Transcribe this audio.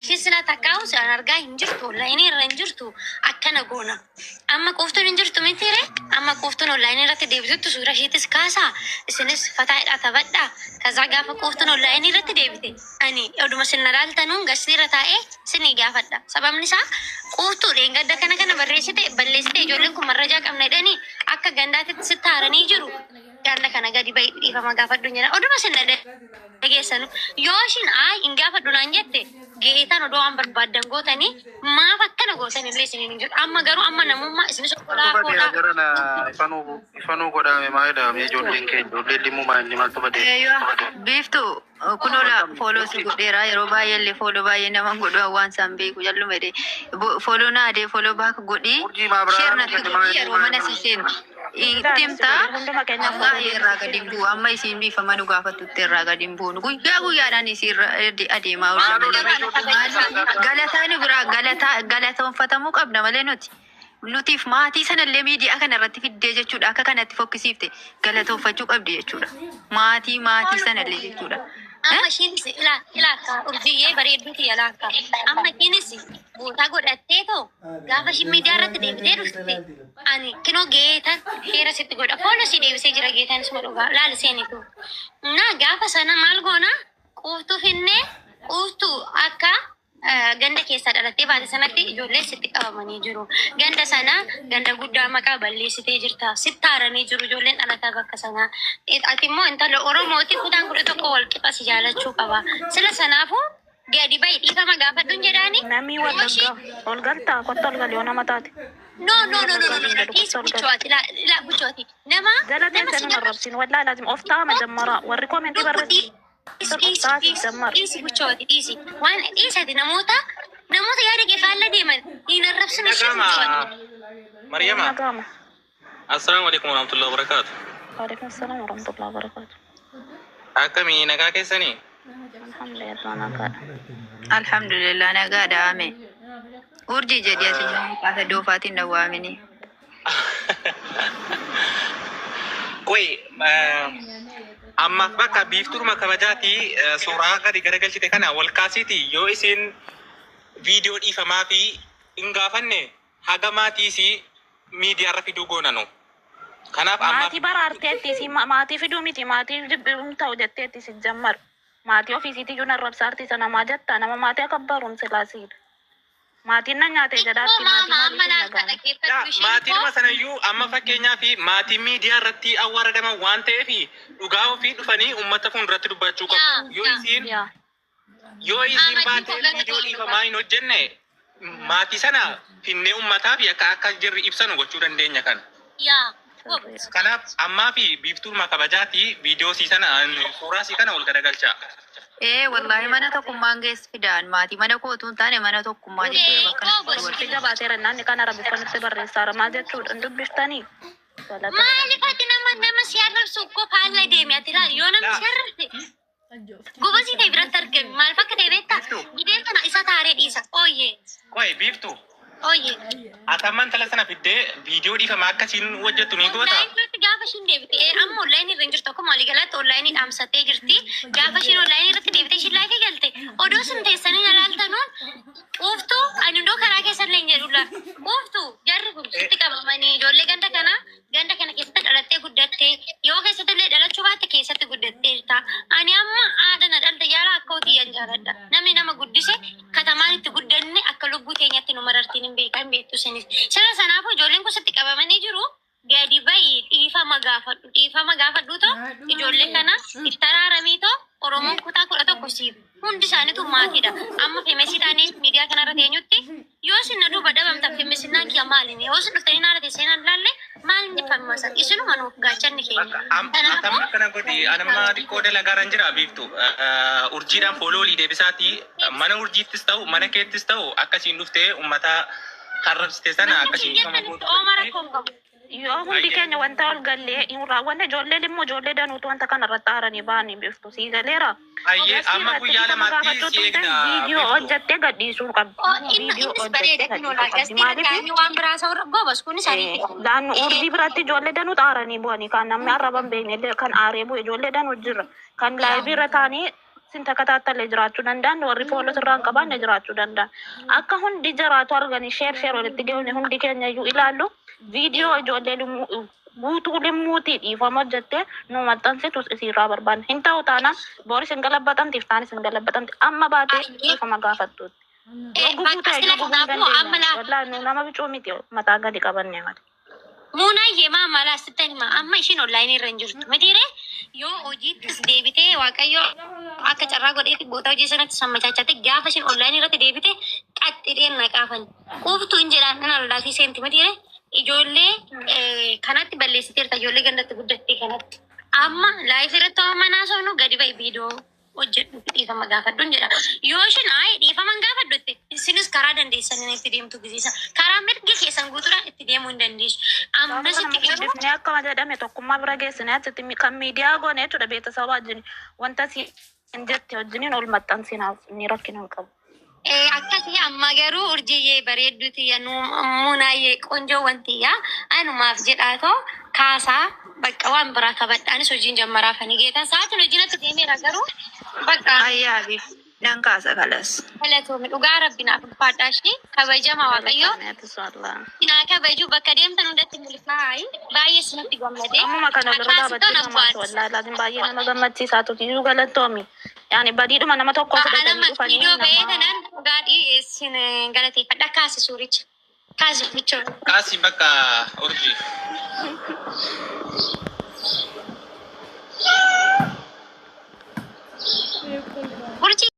Ishiin silaa takkaa'u an argaa hin jirtu, onlaayinii irra hin jirtu, akkana goona. Amma quuftuun hin jirtu mitiire, amma quuftuun onlaayinii irratti deebitutti suura ishiitis kaasaa, isinis fataa taphadhaa. Kazaa gaafa quuftuun onlaayinii irratti deebite, ani oduma isin na laaltanuun gasni irra taa'ee isinii gaafadha. Sababni isaa quuftuu dheengadda kana kana barreessite balleessite, ijoolleen kun marrajaa qabna jedhanii akka gandaatitti sitti haaranii jiru. Ganda kana gadi bahi dhiifama gaafadhu jedha. Oduma isin na dhageessanu. Yoo ishiin ayi hin gaafadhu naan jette, geetaan odoo waan barbaaddan gootanii maaf akkana gootan illee isiniin hin jedhu. Amma garuu amma namummaa isinis obbolaa Maaltu badee koodhaa. jarana ifanuu ifanuu godhame maalidha ijoolleen keenya, ijoolleen limmuu maal inni maaltu badee? Eeyyuu, Biiftu, kunola follow si godheera. Yeroo baay'ee illee follow baay'ee nama godhu, waan isaan beeku jallume de follow na adee follow back godhii. Urjii maa share biraa natti godhii. Yeroo mana si seenu itti himtaa. Hunduma keenya Wallaahi irraa gadi hin bu'u. Amma isiin biifama nu gaafattutti irraa gadi hin buunu. Guyyaa guyyaadhaan isii irra adeemaa oolla malee. Galataa nu biraa galataa galatoonfatamuu qabna malee nuti. Nutiif maatii sanallee miidiyaa kana irratti fiddee jechuudha. Akka kanatti fokkisiifte galatoonfachuu qabdi jechuudha. Maatii sanallee jechuudha. Amma ishiinis ilaa ilaa akka urjiyyee bareedduu tiyya laakka. Amma ishiinis bootaa godhattee too gaafa ishiin miidiyaa irratti deebitee dhufte, ani kinoo geetan heera sitti godha. Follow si deebisee jira geetan isuma dhugaa laali seenitu. Na gaafa sana maal goona, quuftuu finnee, quuftuu akka ganda keessaa dhalattee baate sanatti ijoolleen sitti qabamanii jiru. Ganda sana ganda guddaa maqaa balleessitee jirta. Sitti haaranii jiru ijoolleen dhalataa bakka sanaa. Ati immoo intala Oromooti, kutaan 11 wal qixa si jaalachuu qaba. Sila sanaafuu gadi bahi dhiifama gaafadhuun jedhaani. Namni Wallaggaa ol galtaa, kottu ol gali yoo nama taate. No, no, no, no, no, no, dhiisi buchooti, laa buchooti. Nama Jala nama teessee si nu arrabsin, wallaahi laazim of ta'a majammara warri koomentii barreessan dhiisi of ta'a dhiisi jammar. Dhiisi buchooti, dhiisi waan dhiisati, namoota yaada kee faalla deeman hin arrabsin ishee Dhagama. buchooti. Maryama. Nagama. Assalaamu alaikum warahmatullahi wabarakatuh. Waalaikum salaam warahmatullahi wabarakatuh. Akkamii, nagaa keessanii? Alhamdulillah, nagaadha. Alhamdulillah, nagaadha ame. Urjii jedhi ati, maqaa doofaatiin na waamini. Qoy, ammaaf bakka biiftuudhuma kabajaati suuraa gadi garagalchite kana wal kaasiiti, yoo isin viidiyoo dhiifamaa fi hin gaafanne haga maatiisii miidiyaarra fiduu goonanu. Kanaaf ammaaf Maatii baraarteetti si maatii fiduu miti, maatii jibbiin ta'u jetteetti si jammar. Maatii ofiisiitii iyyuu narrabsaarti isa namaa jetta, nama maatii akka barumsa laasiidha. Maatiin na nyaate jedhaarti, Xiqqoo maatii maama amma maaliif hin laal dhagaane. dhaggeeffadhu isheen Maatiidhuma koo sanayyuu amma fakkeenyaa fi maatiin miidiyaa irratti awwaaradaman waan ta'eef dhugaa ofii dhufanii uummata fuulduratti dubbachuu qabu. Yoo isiin yoo isiin Amadii baatee koo viidiyoo galatoon dhiifamaa hin hojjenne, maatii sana finnee uummataa fi akka jirri ibsanu gochuu dandeenya kana. Yaa goobas. Kanaaf ammaa fi biiftuudhuma kabajaati viidiyoo sii sana, suuraa sii kana ol garagalchaa. Ee wallaahi, mana tokkummaan geessi fidaan maatii mana kootu hin taane, mana tokkummaa jechuudha bakka Ee natti goobas. wal Itti jabaateera naanni kana rabbiffanitti barreessaara maal jechuudha hin dubbiftanii. Galata. Maaliif ati nama si arrabsu koo faalla deemi ati? Laal, yoo namni si arrabse gobasii ta'e biratti argami. Maaliif akka ta'e beektaa? Biiftuu. Gideen sana isa taaree dhiisa. Ooyyee. Qoy Biiftuu. Ooyyee. Ati amma intala sana fiddee viidiyoo dhiifamaa akkasiin hojjettu ni goota? Onlaayinii irratti gaafa ishiin deebite, amma onlaayinii irra hin jirtu, akkuma waliigalaatti onlaayinii dhaamsattee jirti. Gaafa ishiin onlaayinii irratti deebitee ishiin live galte, odoo isin teessanii na laaltanuun, quuftuu ani hundoo karaa keessan illee hin jedhu laa. Quuftuu, jarri kun sitti qabamanii, ijoollee ganda kanaa, ganda kana keessatti dhalattee guddattee, yoo keessatti illee dhalachuu baatte keessatti guddatteerta. Ani amma haadha na dhalte jaala akka hotiyyan jaaladha. Namni nama guddise, katamaan itti guddanne akka lubbuu teenyatti nu marartiin hin beekan, hin beektu isinis. Sila sanaafuu ijoolleen kun sitti qabamanii jiru. Gadi bahi dhiifama gaafadhu. Dhiifama gaafadhu too ijoollee kana itti araaramii too. Oromoon kutaa 11 siif hundi isaaniitu maatiidha. Amma famous taanee miidiyaa kanarra teenyutti yoo isin na duuba dhabamtan famousinnaan kiyya maali? Yoo isin dhuftanii naara teessanii naan ilaalle maal inni famousa? Isinuma nuuf gaachanni keenya. Bakka atamma akkana godhi, anamma xiqqoo dalagaaran jira Biiftu. Urjiidhaan follow olii deebisaati, mana urjiittis ta'u mana keettis ta'u akkasiin dhuftee uummata harrabsite sana Bakka akkasiin isin dhiifama jettanitti gootu ooma godhite. rakkoo hin qabu. Yoo hundi keenya wanta ol gallee hin raawwanne, ijoolleen immoo ijoollee danuutu wanta kana irratti aaranii ba'anii, Biiftu, sii galeera. Ayyee Gastii amma irratti guyyaa dhiifama 2tti gaafachuu si tun ta'e eegna viidiyoo Biiftu. hojjettee gadhiisuu qabdi. Oh, inni Viidiyoo innis hojjettee bareeda kinoo gadhiisuu laa qabdi. gastii irra Maaliif kaa'anii waan biraa isa warra goobas kunis ariifidha. Laannu urdii biratti ijoollee danuutu aaranii bu'anii, kan namni arraba hin beekne illee kan aaree bu'e ijoollee danuu jira. Kan live irra taa'anii Sin takataattalee jiraachuu danda'an, warri follow sirraa hin qabaanne jiraachuu danda'an. Akka hundi jiraatu arganii share share walitti gahune hundi keenya iyyuu ilaallu, viidiyoo ijoollee guutuu limmuutii dhiifama hojjettee nu maxxansitu isiirraa barbaanna. Hin ta'u taanaan booris hin galabbatamti, iftaanis hin galabbatamti. Amma baatee dhiifama gaafattuutti. Yoo gubuu Bakka ta'e sila iyyuu gubuu hin kanaafuu amma dandeenya. laa Wallaahi nu nama bicuu miti, mataa gadi qabanne malee. Muunaayyee maa maalaa sitti hima, amma ishiin onlaayinii irra hin jirtu mitiire. Yoo hojiittis deebitee, Waaqayyo akka carraa godheefi boota hojii sanatti sammachaachate, gaafa ishiin onlaayinii irratti deebite qaxxidheen naqaafan quuftuu hin jedhaan nan allaafii seenti mitiire. Ijoollee kanatti balleessiteerta, ijoollee gandatti guddatte kanatti amma live irratti waan manaa soonu gadi ba'i, viidiyoo hojjedhu, dhiifama gaafadhuun jedha. Yoo ishiin ayi dhiifama hin gaafadhutte, isinis karaa dandeessanii itti deemtu gisiisa. Karaa mirga keessan guutuudhaan itti deemuu hin dandeessu. Gaafa kana Ammasitti garuu guddifnee akkuma jedhame tokkummaa bira geessine achitti kan miidiyaa goone jechuudha, beeksisa wajjin wanta si hin jette wajjiniin ol maxxansinaaf ni rakkina hin qabu. Akkasii amma garuu urjiyyee bareedduu tiyya, muunayyee ቆንጆ wantiyya, anumaaf jedhaatoo kaasaa bakka waan biraa kabadhaanis hojiin jammaraa kan geetan sa'aatiin hojiin akka deemeera garuu bakka. Ayyaa biif nan kaasa kalas. Galatoome, dhugaa rabbi naaf ulfaadhaa, ishee kabajama Waaqayyoo. Galatoomee atis wallah. Naa kabaju, bakka deemtan hundatti milkaa'aa, baay'ee sinatti gammadee. Ammuma kana walirra Akkaasitoo dhaabattee na namaaf bu'aadha. Wallahi laazim baay'ee nama gammachiisaa turte iyyuu, galatoomi. Yaani badiidhuma nama tokko fudhatanii Anama dhufanii viidiyoo ba'ee nama tanaan dhugaadhii isin galateeffadha. Kaasi suuricha. Kaasi bichoo. Kaasi bakka urjii. Urjii.